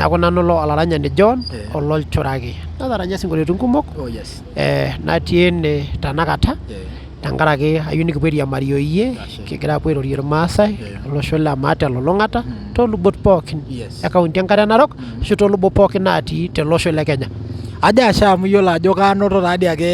Neeku nanu ilo olaranyani John Eh. Ololchuraki. Nataranya isinkolioitin kumok Oh yes. natii ene tanakata tenkaraki ayieu nikipuo airiamari oyie Ashe. kigira apuo airorie irmaasai olosho le maa telulung'ata toolubot pookin Yes. e kaunti enkare narok ashu toolubot pookin natii tele osho le Kenya. Ajo ashe amu iyiolo ajo kaanoto taa dii ake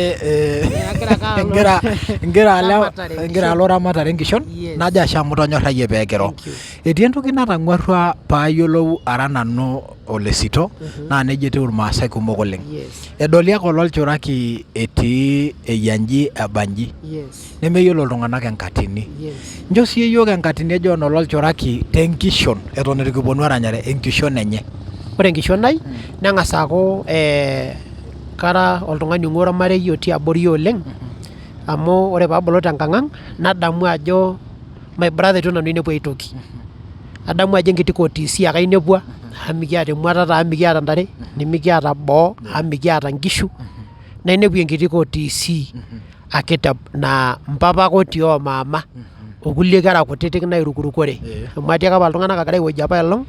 Agira ake alo ingira ingira alo ramatare ingira alo ramatare enkishon Yes. najo ashe amu itonyorrayie pee kiro. Thank you. Etii entoki natang'uarrua paayiolou ara nanu olesito naa nejia etiu irmaasai kumok oleng. Yes. Edoli ake ololchuraki etii eyia nji eba nji Yes. nemeyiolo iltung'anak enkatini. Yes. Ncho siyie iyiook enkatini e John Ololchuraki tenkishon eton eitu kiponu aranyare enkishon enye. Ore enkishon ai neng'as aaku kara oltung'ani oing'ua ormarei otii abori oleng amu ore paabulu tenkang ang nadamu ajo my brother eitu nanu ainepu aitoki. Adamu ajo enkiti kotisi ake ainepua amu mikiata emuatata amu mikiata ntare nimikiata boo amu mikiata nkishu nainepu enkiti kotisi ake naa mpapa ake otii o mama okulie kera kutitik nairukurukore amu atiaka apa iltung'anak agira aiwoji apaelong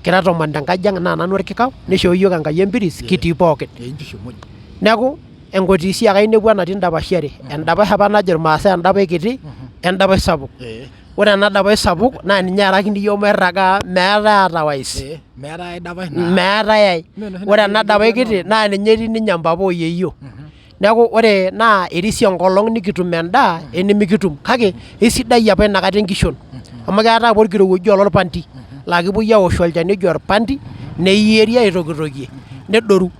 kira tomon tenkaji ang naa nanu orkikau nishoo iyiok Enkai empiris kitii pookin. Neeku enkotisi ake ainepua natii indapashi are, endapash apa najo irmaasai endapash kiti wendapash sapuk. Ore ena dapash sapuk naa ninye earakini iyiok mairraga meetae otherwise. Meetae ae. Ore ena dapash kiti naa ninye etii ninye mpapa o yieyio. Neeku ore naa erisi enkolong nikitum endaa enimikitum kake eisidai apa inakata enkishon amu keetae apa orkirowuaj oji olorpanti laa kepuoi aoshu olchani oji orpanti neyieri aitokitokie nedoru.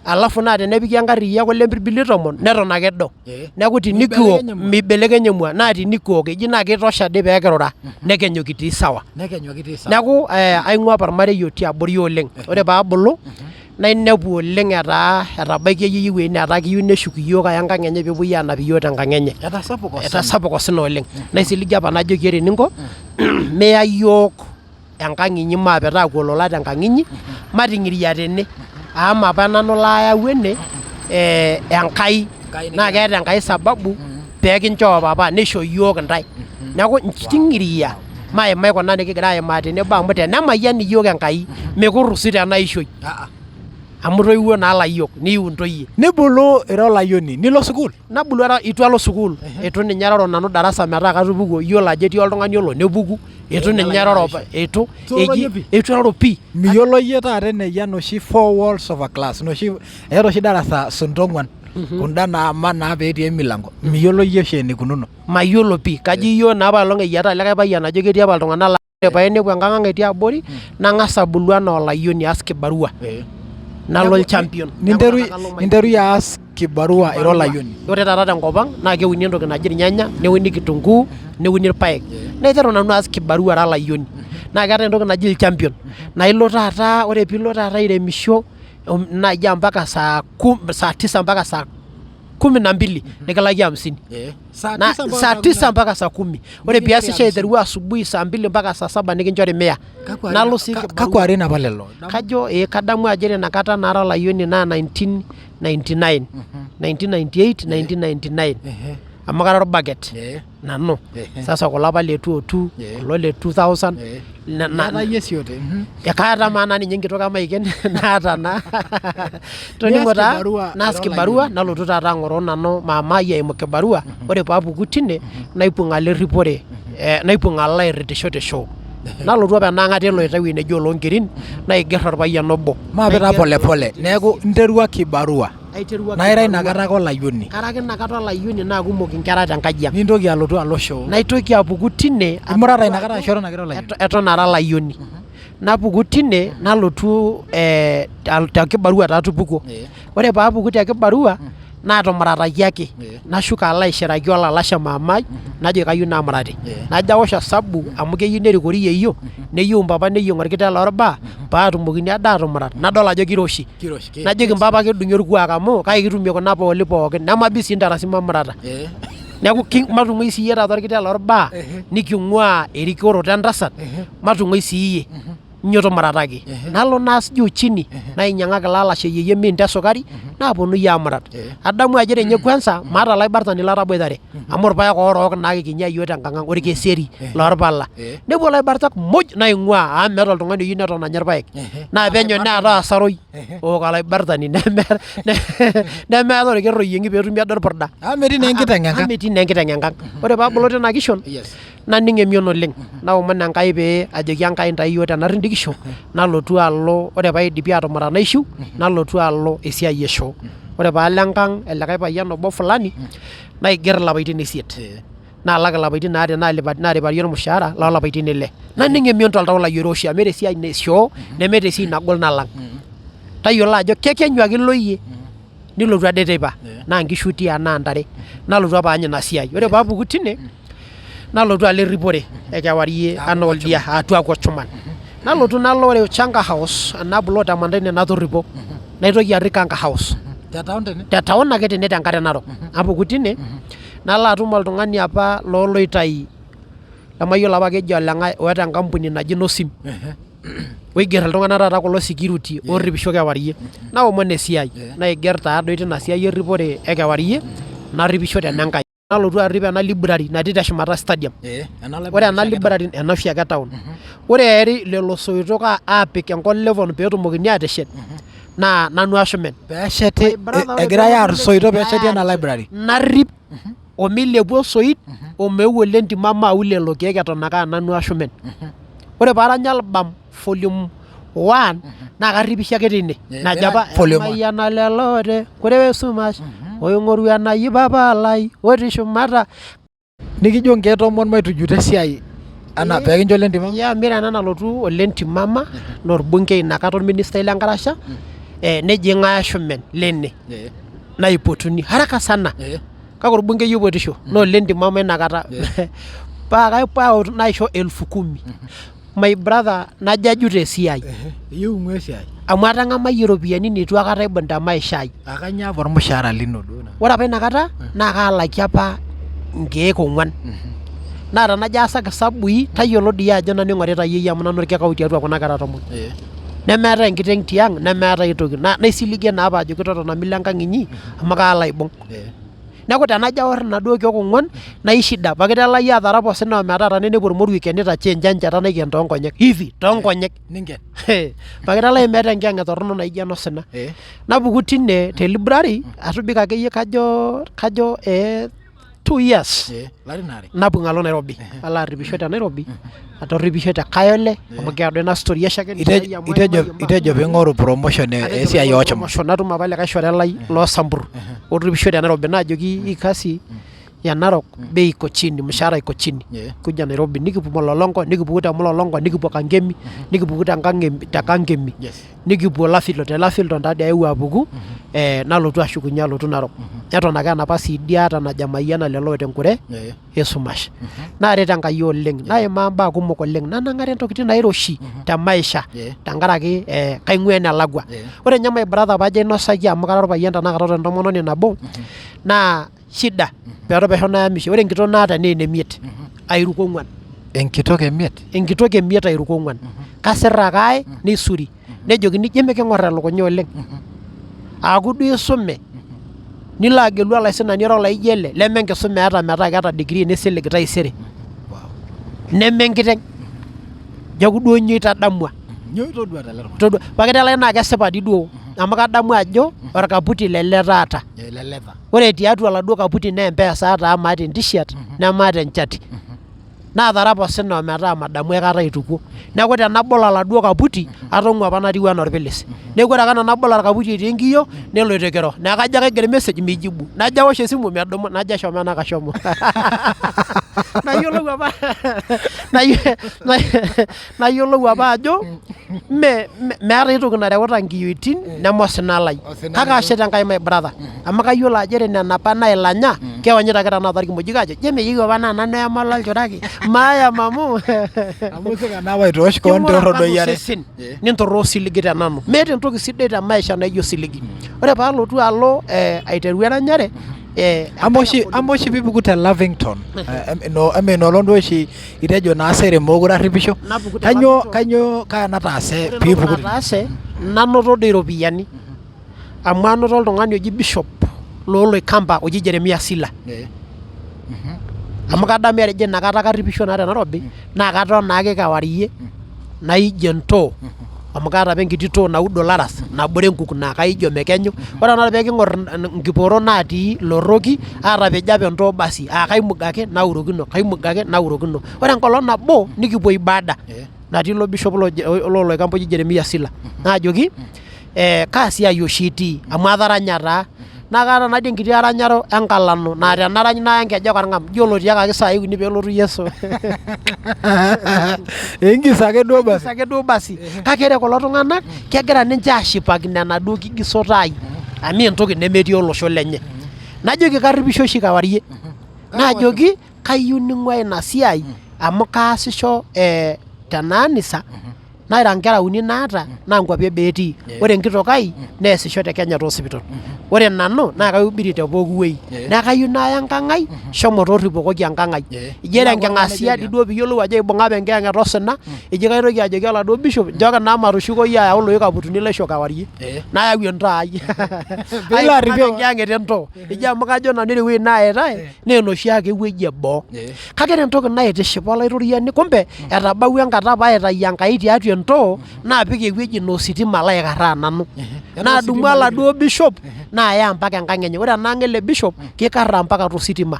Alafu naa tenepiki engarri kule impirbili tomon neton ake edo. Neeku tinikiok mibelekenya emua naa tinikiok eji naa kitosha dii pee kirura nekenyu kitii sawa. Neeku aing'ua apa ormarei otii abori oleng. Ore paabulu nainepu oleng etaa etabaikia yeyio ewueji netaa keyieu neshuk iyiook aya enkang enye peepuoi aanap iyiook tenkang enye. Etasapuka osina oleng. Naisiligie apa najoki ore eninko miya iyiook enkang inyi maape taaku olola tenkang inyi mating'iria tene amu mapa nanu laayawua ene Enkai naa keeta Enkai sababu pee kinchoo papa nisho iyiook intae. Neeku ting'iria maimai kuna nikigira aimaa tenebo amu tenemayian iyiook Enkai mikurrusi tena ishoi amu itoiwuo naa ilayiok niiu intoyie. Nibulu ira olayioni nilo sukuul? Nabulu ara itu alo sukuul, itu ninye aroro nanu darasa metaa katupukuo, iyiolo ajo etii oltung'ani olo nepuku, itu ninye aroro itu eji itu aroro pii. Miyiolo iyie taata eneyia noshi four walls of a class noshi eeta oshi darasa sunta ong'uan kunda naama naa petii emilango miyiolo iyie oshi enikununo. Mayiolo pii, kajo iyioo naa apaelong eyiataa likae payian ajo ketii apa iltung'anak laa ore painepu enkang ang etii abori nang'as abulu anaa olayioni aas kibarua nalo olchampion. Ninteru ninteru iyie aas kibarua ira olayioni. Ore taata tenkop ang naa keuni entoki naji irnyanya, neuni kitunguu, neuni irpaek. Naiteru nanu aas kibarua ara olayioni. Naa keetae entoki naji ilchampion naa ilo taata ore piilo taata airemisho naaji mpaka saa tisa mpaka saa kumi na mbili nikilaki hamsini. Saa Na tisa mpaka saa saa kumi tisa na- mpaka saa kumi. Ore piasisho aiteru asubuhi saa mbili mpaka saa saba nikinchori mia. Kakwa Nalo arin- sii kibarua. Kakwa arin apa lelo? Kajo ee kadamu ajo ore inakata nara olayioni naa 1999, 1998, 1999 amu kara orbaket nanu. Sasa kulo apa le 2002, kulo le 2000 Iyata iyie esiote. Ekaata maa naa ninye enkitok emaiken naata naa. Toning'o taa kibarua naas ira kibarua olayioni. nalotu taata ang'oroo nanu maama ai eimu kibarua ore paapuku tine naipung alo erripore naipung alo airritisho te shoo. Nalotu apa ena ang'ata ele oitau eneji olonkirin naigerr orpayian obo. Maape taa Naigerr pole pole. Neeku interua kibarua. Aiterua Naa ira kibarua. inakata ake olayioni. Kara ake inakata olayioni naa kumok inkera tenkaji ang. Nintoki alotu alo shoo. Naitoki apuku tine Imurata inakata ashu eton ake ira olayioni? Eton ara olayioni. Napuku tine nalotu te kibarua taa atupukuo. Ore paapuku te kibarua naatumurataki ake nashuko alo aishiraki olalashe maamaai najoki kayieu namurati. Najo aosh osabu amu keyieu nerikori yieyioo neyieu mpapa neyieng orkiteng lorbaa paatumokini ade aatumurat nadol ajo kiroshi. Najoki mpapa kedung'i orkuak amu kai kitumie kuna pooli pookin nemabik sii ntarasi mamurata. Neeku matung'uai siiyie taata orkiteng lorbaa niking'uaa erikoroto entasat matung'uai siiyie. Nyoo tumurataki. Nalo naas juu chini nainyang'aki lalashe yeyie minta esukari naponui amurat. Adamu ajo ore ninye kwanza maata olaibartani lataboitare amu irpaek orook naake kinya iyiook tenkang' ang' orkeseri lorpala. Nepuo ilaibartak muj naing'uaa amu meeta oltung'ani oyieu neton anya irpaek. Naa penyo neetae osaroi ook olaibartani nemeetae orker oyieng'i petumi ade orpurda. Amu metii naa enkiteng' Amu enkang'. metii naa enkiteng' enkang'. Ore paabulu tina kishon naning emion oleng naomon Enkai pee ajoki Enkai ntai iyiook tena rindikisho nalotu alo ore paidipi aatumurat naishiu nalotu alo esiai e shoo. Ore paalo enkang elikae payian obo fulani naigerr ilapaitin isiet nalak ilapaitin aare naaripari ormushaara loolapaitin ile. Naning emion toltau lai oiroshi amu ore esiai e shoo nemeeta esiai nagol nalang. Tayiolo ajo kekenyu ake ilo iyie nilotu ade teipa naa nkishu itii anaa ntare nalotu apa aany ina siai. Ore paapuku tine nalotu alo erripore e kewarie anaa oldia atua aaku watchman. Nalotu nalo ore Changa House ena plot e Mandaine natorripo naitoki atii Kanga House Te town tene? te town ake tene tenkare narok. Napuku tine nalo atum oltung'ani apa looloitai lemayiolo apa keji oleng'ae oota enkampuni naji Nosim oigerr iltung'anak taata kulo security oorripisho kewarie. Naomon esiai naigerr taadoi tina siai erripore e kewarie narripisho tenenkai. Nalotu arrip ena library natii teshumata stadium. Ore ena library ena oshiake e town. Ore eeri lelo soitok aapik enkop level peetumokini aateshet naa nanu ashumen. Peesheti egirai aar isoitok peesheti ena library. Narrip omeilepu osoit omeu ole ntimama au lelo keek eton ake aa nanu ashumen. Ore paarany album volume 1 naa karripisho ake teine najo apa Volume one. emayiana lelo te kore esumash oing'oru enayi papa lai otii shumata. Nikijo nkeek tomon maitujuto esiai anaa pee kincho Lentimama. Ya mira ena nalotu ole Ntimama naa orbungei inakata orministai le Nkarasha neji ng'ae ashumen lene naipotuni haraka sana kake orbungei oipotisho naa ole Ntimama inakata paa kaipau naisho elfu kumi. My brother najo ajut esiai. Iyieu ing'ua esiai? Amu atang'amayie iropiyiani neitu aikata aibung te maisha ai. Aa kainyoo apa ormushaara lino duo? Ore apa inakata naa kaalaki apa nkeek ong'uan. Naa tenajo aasaki isabui tayiolo dii ajo nanu eing'orita yeyio amu nanu orkekau tiatua kuna kera tomon. Nemeetae enkiteng tiang nemeetae aitoki. Naisiligie naa apa ajoki totona milo enkang inyi amu kaalo aibung. Neeku tenajo aor inaduo keek ong'uan naishida. Pakiteng lai atarapo osina ometaa tenainepu ormoruo oikenita change enchata naiken toonkonyek hivi toonkonyek. Ninken. Pakiteng lai meeta enkiyang'et torrono naijo enosina. Napuku tine te library atobiko akeyie kajo kajo ee 2 years Ilarin aare. napong alo Nairobi alo arripisho te Nairobi atorripisho te Kayole amu keedo ina story e shakenisho ai amu Itejo aimayie imbaa itejo kumok oleng. piing'oru promotion Atejo esiai paing'oru e watchman. promotion natum apa likae shore lai loo Sambur otorripisho te Nairobi naajoki hii kasi ya Narok bei iko chini mshahara iko chini kuja Nairobi nikipuo Mlolongo nikipuku te Mlolongo nikipuo Kangemi nikipuku te Kangemi te Kangemi nikipuo Lafilo te Lafilton taadii ayewuo apuku nalotu ashukunye alotu Narok neton ake enapa CD aata najo emayiana lelo oota enkure esumash naaret Enkai oleng naimaa imbaa kumok oleng nanang'are intokitin nairoshi te maisha tenkaraki kaing'ua enelakua ore ninye my brother paajo ainosaki amu kara orpayian tenakata oota entomononi nabo naa shida peetu pesho nayamishe ore enkitok naata naa enemiet airuko ong'uan. Enkitok emiet? Enkitok emiet airuko ong'uan. Kasir ake ae neisuri nejokini ijo emiking'or elukunya oleng aaku duo isume nilo agelu olaisinani orok laijo ele leme enkisuma eeta metaa keeta degree nisilig taisere neme enkiteng neeku duo nyoo itadamua. Nyoo itodua tele tung'ani? Todua pakiteng lai naa kesipa dii duo amu kadamu ajo orkaputi lele taata. Le leather. Ore tiatua oladuo kaputi naa empeesa aata amu maata entishat nemaata enchati. Naatarape osina ometaa madamu aikata aitukuo. Neeku tenabol oladuo kaputi atong'ua apa natiu anaa orpilis. Neeku ore ake enabol orkaputi etii enkiyio nelo eitu kiro. Neeku kajo ake aiger message mijibu. Najo aosh esimu medumu najo eshomo ena kashomo. Nayiolou apa nayiolou apa ajo me meeta aitoki nareuta inkiyioitin neme osina lai. Kake ashe te Nkai my brother amu kayiolo ajo ore nena apa nailanya kewonyita ake tenakata irkimojik aajo ijo meyieu apa naa nanu eyama olchuraki maayam amu Amu isika naa apa aitoosh koon King'ura apa torrodoyiare. osesen ninturraa osiligi te nanu. Meeta entoki sidai te maisha naijo osiligi. Ore paalotu alo aiteru eranyare. Ama oshi piipuku te Lavington, eme ina olong duo oshi itejo naa sere mekure arripisho? Napuku te Kainyoo Lavington. Kainyoo kaa nataase Ore entoki piipuku tine? Nataase, nanoto doi iropiyiani amu anoto oltung'ani oji bishop looloikamba oji Jeremia Sila. Amu kadamu atejo inakata karripisho naa te Nairobi naa katon naake kewarie naij entoo amu kaata apa enkiti too naudo laras nabore nkuk naa kaij omekenyu. Ore tenakata peking'or nkiporot natii ilo toki aatapejo apa entoo basi aa kaimug ake naurokino, kaimug ake naurokino. Ore enkolong nabo nikipuo ibada natii ilo bishop looloikampa oji Jeremia Sila naajoki kaa siai oshi itii amu ataranya taa naa kaata nadii enkiti aranyare enkalano naa tenarany naya nkejek orng'am ijo olotiakaki saai uni peelotu Yesu. Ingis ake duo basi. Ake duo basi kake ore kulo tung'anak kegira ninche aashipakino enaduo kigisoto ai amu entoki nemetii olosho lenye. Najoki karripisho oshi kewarie naajoki kayieu ning'ua ina siai amu kaasisho tena anisa naa nkera uni naata naa nkuapi eboo etii. Ore enkitok ai neesisho te Kenyatta Hospital. Ore nanu naa kaubiri te pooki wuei. Neeku kayieu naya enkang ai, shomo torripokoki enkang ai. Ijo ore enking'asia dii duo piiyiolou ajo aibung'a apa enkiyang'et osina, ijo kaitoki ajoki oladuo bishop nchooki naa matushukoyu ayau iloshi kaputini laisho kewarie. Nayau entoo ai. Piilo Aibung'a aripie apa enkiyang'et entoo. Ijo amu kajo nanu ore ewuei naaitai naa enoshi ake wueji eboo. Kake ore entoki naitishipa olaitoriani kumbe etabawua enkata paaitayu Enkai tiatua entoo naapik ewueji naa ositima laikarraa nanu. Nadumu oladuo bishop naaya mpaka enkang enye. Ore ena ang ele bishop kikarra mpaka tositima.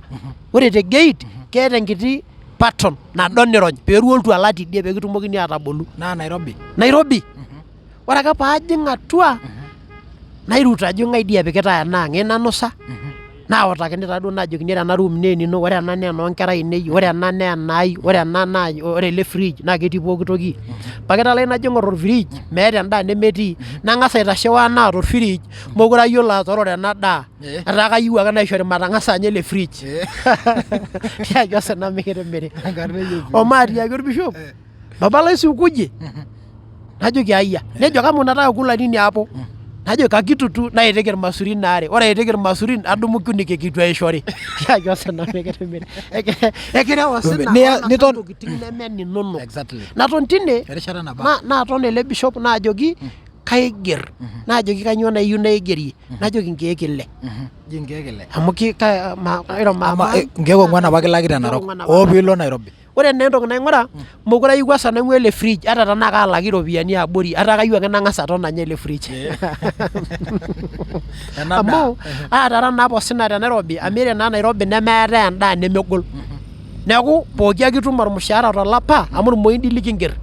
Ore te gate keeta enkiti button nado nirony peeruo oltuala tidie pee kitumokini atabolu. Naa Nairobi? Nairobi. Ore ake paajing atua nairut ajo ng'ae dii epikitae ena ang inanu sa nautakini taaduo naajokini ore ena room naa enino ore ena naa enoonkera ainei ore ena naa enaai ore ena naa ore ele fridge naa ketii pooki toki pakitalae najo aing'or orfridge meeta endaa nemetii nang'as aitashe waanaa torfridge mokure ayiolo atororo ena daa etaa kayieu ake naishori matang'asa anya ele fridge tiaki osina mikitimiri omaatiaki orbishop baba lai sikuje najoki aya nejo kama unataka kula nini hapo najo kakitutu naitiki irmasurin aare ore aitiki irmasurin adumu kunike kitu aishori tiaki osina mikitimiri ekireu osina onosa ntokitin neme ninonok naton tine Erishata nabo. Naton ele bishop naajoki kaiger naajoki kainyoo naa iyieu naigerie najoki nkeek ile Ji nkeek ile. Amu ki ka ma ore Ama maama nkeek ong'uan apa kilaki te Nkeek Narok ong'uan apa oo piilo Nairobi. Ore naa entoki naing'ura, mekure ayieu kwanza naing'ua ele fridge ata tenaa kaalaki iropiyiani eabori etaa kayieu ake nang'as aton anya ele fridge. Ena daa. Amu aatara naa apa osina te Nairobi amu ore naa Nairobi nemeetae endaa nemegol. Neeku pooki ake itum ormushaara tolapa amu irmoindi likinger.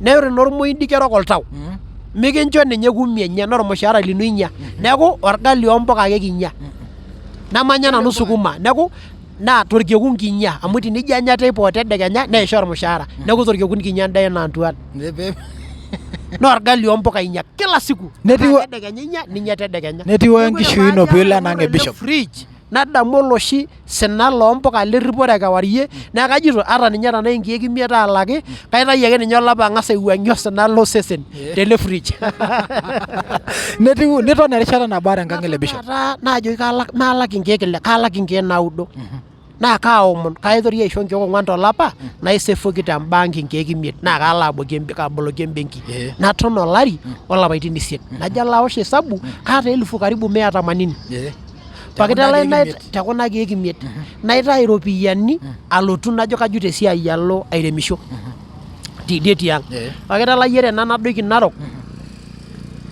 Naa ore naa ormoindi kerok oltau. Mikincho ninye kumi enye naa ormushaara lino inya. Neeku orgali ompuka ake kinya. Namanya nanu sukuma. Neeku naa torkekun kinya amu tenijo anya teipa o tedekenya neisho ormushaara neeku torkekun kinya endaa enaa ntuan naa orgali ompuka inya kila siku. Netiu- Tenaa tedekenya inya ninya tedekenya. Netiu Neeku ore enkishui ino pajo piilo aing'or enang e ele bishop. fridge nadamu oloshi sina loompuka lirripore kewarie neeku kajito ata ninye tenaa inkeek imiet aalaki kaitayu ake ninye olapa ang'as aiwuang'ie osina losesen tele fridge. Netiu niton erishata nabaa tenkang ele bishop. Taata naajoki kaalak maalak inkeek ile kaalak inkeek naudo naa kaaomon kaitoki aisho inkeek ong'uan tolapa naisefoki te mbank inkeek imiet naa kalo aboki aboloki embenki naton olari olapaitin isiet najo alo aosh esabu kaata elfu karibu mia themanini Pakitala te kuna keek imiet naitayu iropiyiani alotu najo kajut esiai alo airemisho tidie tiang. Pakitala ore ena nadoiki Narok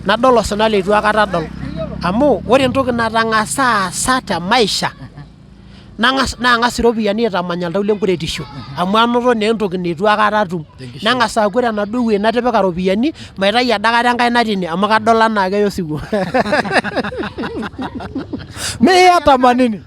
nadol osina leitu aikata adol amu ore entoki natang'asa aasa te maisha nang'as naang'as iropiyiani aitamany oltau lenkuretisho amu anoto naa entoki neitu aikata atum. Neng'as aaku ore enaduo wueji natipika iropiyiani maitayu adakata enkaina tine amu kadol anaa keya osiwuo. Mia themanini.